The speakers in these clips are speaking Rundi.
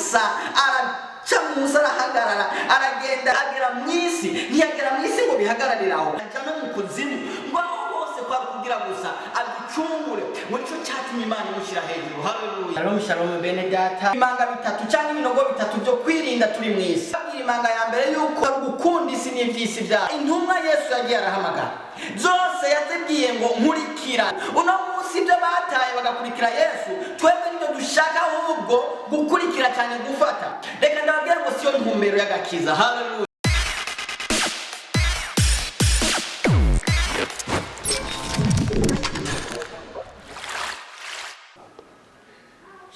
Ubusa, araca munsi, arahagarara, aragenda, agera mu isi. Ntiyagera mu isi ngo bihagararire aho, aja no mu kuzimu, ngo aho hose kwari kugira gusa aducungure. Ngo nicyo cyatumye Imana imushyira hejuru. Haleluya! Shalom, shalom, bene data. Imanga bitatu cyangwa ibinogo bitatu byo kwirinda turi mu isi. Abwira imanga ya mbere yuko ari ugukunda isi n'iby'isi byayo. Intumwa Yesu yagiye arahamagara zose, yazibwiye ngo: "Nkurikira." Uno munsi ibyo bataye bagakurikira Yesu, twebwe nibyo dushaka ahubwo gukurikira cyane, gufata. Reka ndababwira ngo siyo ntumbero y'agakiza. Haleluya!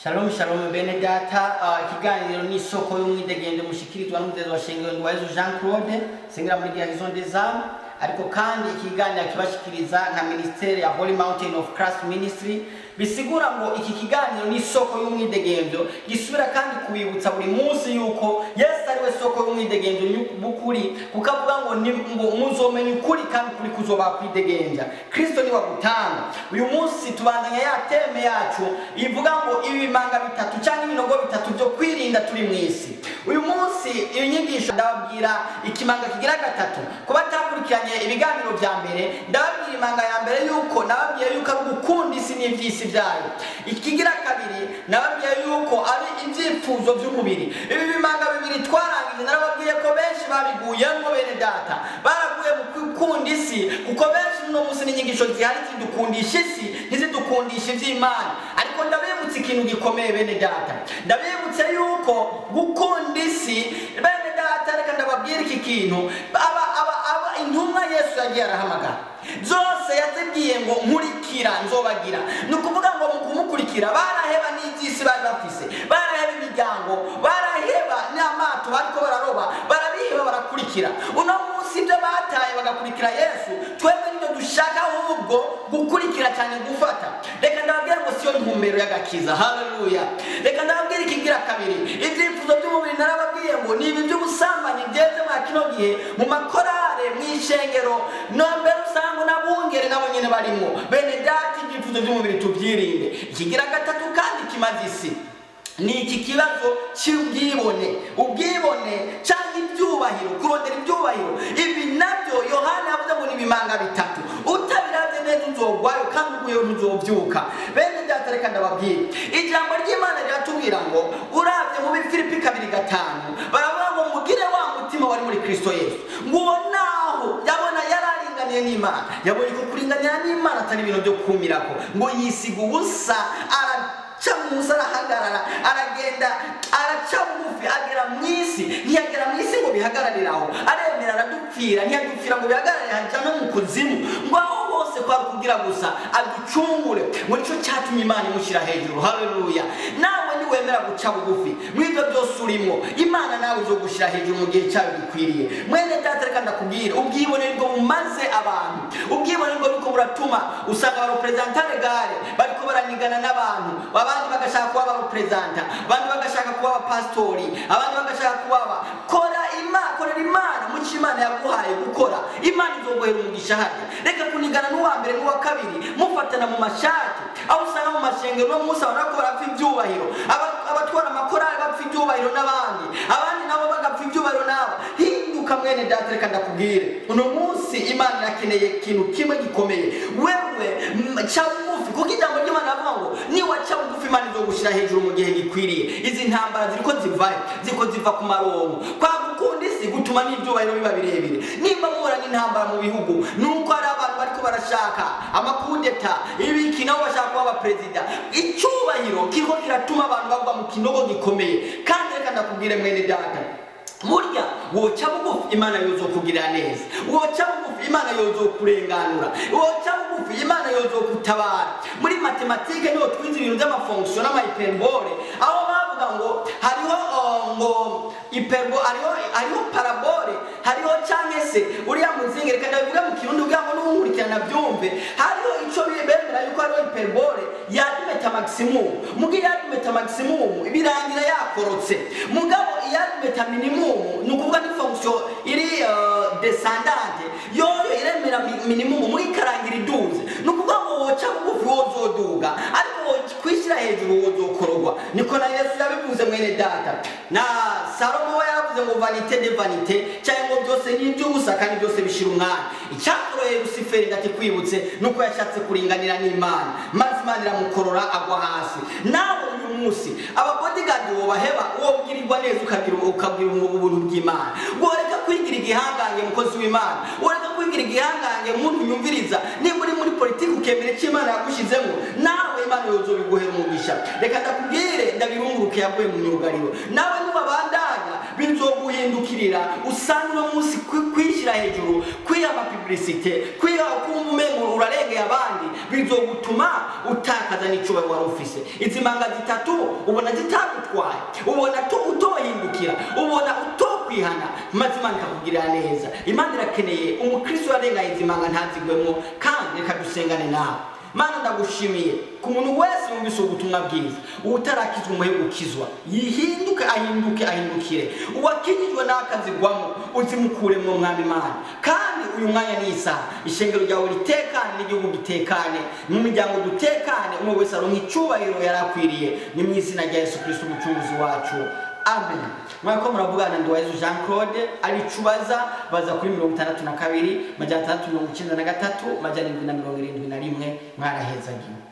Shalom, shalom, bene data. Ikiganiro ni Isoko y'Umwidegembyo, mushikirizwa n'umudezo wa shengero Nduwayezu Jean Claude, sengera muri Guérison des Âmes. Ariko kandi ikiganiro kibashikiriza nka ministère ya Holy Mountain of Christ Ministry. Bisigura ngo iki kiganiro ni Isoko y'Umwidegembyo, gisubira kandi kubibutsa buri munsi yuko Yesu ari we soko y'umwidegembyo b'ukuri, kuko avuga ngo ngo muzomenya ukuri kandi ukuri kuzoba kwidegembya. Kristo ni wagutanga. Uyu munsi tubandanya ya thème yacu ivuga ngo ibimanga bitatu cyangwa ibinogo bitatu byo kwirinda turi mu isi. Uyu munsi iyo nyigisho ndababwira ikimanga kigira gatatu. Kuba atakurikiranye ibiganiro bya mbere, ndababwira imanga ya mbere yuko nababwiye yuko ari ugukunda isi n'iby'isi byayo. Ikigira kabiri, nababwiye yuko ari ibyifuzo by'umubiri. Ibi bimanga bibiri twarangije, narababwiye ko benshi babiguyemo. Bene data, baraguye mu gukunda isi, kuko benshi uno munsi n'inyigisho zihari zidukundisha isi, ntizidukundisha iby'Imana. Ariko ndabibutsa ikintu gikomeye, bene data. Ndabibutse yuko gukunda isi, bene data, reka ndababwira iki kintu. Aba intumwa Yesu yagiye arahamagara zose, yazibwiye ngo: "Nkurikira, nzobagira." Ni ukuvuga ngo mu kumukurikira baraheba n'iby'isi bari bafise, baraheba imiryango, baraheba n'amato bariko bararoba, barabiheba, barakurikira. Uno munsi ibyo bataye bagakurikira Yesu, twebwe nibyo dushaka ahubwo gukurikira cyane, gufata. Reka ndababwira ngo siyo ntumbero y'agakiza. Haleluya! Reka ndababwira ikigira kabiri, ibyifuzo by'umubiri. Narababwiye ngo ni ibi by'ubusambanyi byeze mwa kino gihe mu makorale, mu ishengero, no mbere usanga n'abungere nabo nyine barimo. Bene data, ibyifuzo by'umubiri tubyirinde. Ikigira gatatu kandi kimaze isi ni iki kibazo cy'ubwibone, ubwibone cyangwa ibyubahiro, kurondera ibyubahiro. Ibi nabyo Yohana yavuze ngo ni ibimanga bitatu, utabirabye neza uzogwayo, kandi uguyeyo ntuzobyuka. Bene data, reka ndababwira, ijambo ry'Imana riratubwira ngo, urabye mu Bifilipi 2:5, baravuga ngo mugire wa mutima wari muri Kristo Yesu, ngo uwo naho yabona yari aringaniye n'Imana, yabonye ko kuringanira n'Imana atari ibintu byo kumirako, ngo yisiga ubusa, araca munsi, arahagarara, aragenda, araca bugufi, agera mu isi. Ntiyagera mu isi ngo bihagararire aho, aremera aradupfira. Ntiyadupfira ngo bihagararire, aja no mu kuzimu, ngo aho hose kwari kugira gusa aducungure. Ngo nicyo cyatumye Imana imushyira hejuru. Haleluya! Nawe niwemera guca bugufi muri ibyo byose urimo, Imana nawe izogushyira hejuru mu gihe cyayo gikwiriye. Mwene data, reka ndakubwira, ubwibone nibwo bumaze abantu. Ubwibone nibwo buriko buratuma usanga aba représentants légaux bariko baranigana n'abantu, abandi bagashaka kuba aba représentants, abandi bagashaka kuba abapasitori, abandi bagashaka kuba aba. Kora Imana, korera Imana mu cyo Imana yaguhaye gukora, Imana izoguhera umugisha. Harya reka kunigana n'uwa mbere n'uwa kabiri, mufatana mu mashati, aho usanga mu mashengero no munsi abantu bariko barapfa ibyubahiro, abatwara amakorali bapfa ibyubahiro n'abandi, abandi nabo bagapfa ibyubahiro n'aba. Hinduka, mwene data. Reka ndakubwire, uno munsi Imana irakeneye ikintu kimwe gikomeye: wewe ca bugufi, kuko ijambo ry'Imana rivuga ngo niwaca bugufi, Imana izogushyira hejuru mu gihe gikwiriye. Izi ntambara ziriko zivayo, ziriko ziva ku marongo. Kwa gukunda isi gutuma n'ibyubahiro biba birebire. Nimba muhura n'intambara mu bihugu, nuko hari abantu bariko barashaka ama coups d'état, ibiki, nabo bashaka kuba abaperezida. Icyubahiro kiriko kiratuma abantu bagwa mu kinogo gikomeye. Kandi reka ndakubwire, mwene data, burya woca bugufi, Imana yozokugirira neza. Woca bugufi, Imana yozokurenganura. Woca bugufi, Imana yozokutabara. Muri mathématiques niho twize ibintu by'ama fonctions n'ama hyperboles, aho bavuga ngo hariho ngo hyperbole, hariho parabole, hariho canke se uriya muzingi. Reka ndabivuga mu Kirundi kugira ngo n'uwunkurikirana byumve. Hariho ico bemera yuko hariho hyperbole y'admettre maximum, muga y'admettre maximum birangira yakorotse, mugabo iy'admettre minimum, ni ukuvuga ni fonction iri descendante, yoyo iremera minimum muri ikarangira iduze. Ni ukuvuga ngo woca bugufi wozoduga, ariko kwishyira hejuru wozokorogwa. Niko na Yesu yabivuze. Mwene data, na Salomo we yaravuze ngo "Vanité de vanité", cyangwa ngo byose ni iby'ubusa kandi byose bishira umwanya. Icyakoroheye Rusiferi, ndakikwibutse, nuko yashatse kuringanira n'Imana, maze Imana iramukorora agwa hasi. Nawe uyu munsi aba bodyguard wobaheba, wobwirirwa neza, ukagira ubuntu bw'Imana. Woreka kwigira igihangange, mukozi w'Imana, woreka kwigira igihangange, muntu nyumviriza. Niba uri muri politiki, ukemera icyo Imana yagushyizemo, nawe Imana yozobiguhera umugisha. Reka ndakubwire, ndabirunguruke yaguye mu myugariro. Nawe niwabandanya bizoguhindukirira, usanga uno munsi kwishyira hejuru, kwiha ama publicité, kwiha kumva umengo urarengeye abandi, bizogutuma utakaza n'icyubahiro wari ufise. Izi manga zitatu ubona zitagutwaye, ubona utohindukira, ubona utokwihana, maze Imana ikakugirira neza. Imana irakeneye umukristo yarengaye izi manga ntazigwemo. Kandi reka dusengane nawe. Mana, ndagushimiye ku muntu wese yumvise ubutumwa bwiza. Utarakizwa, umuhe gukizwa, yihinduke, ahinduke, ahindukire. Uwakijijwe n'akazigwamo, uzimukuremwo, Mwami Imana. Kandi uyu mwanya ni isaha ishengero ryawe ritekane, n'igihugu gitekane, mu miryango dutekane, umwe wese aronka icyubahiro yari akwiriye. Ni mu izina rya Yesu Kristo umucunguzi wacu, amen. Mwako muravugana Nduwayezu Jean Claude. Ari icubaza, baza kuri 62 693 771. Mwarahezagiwe.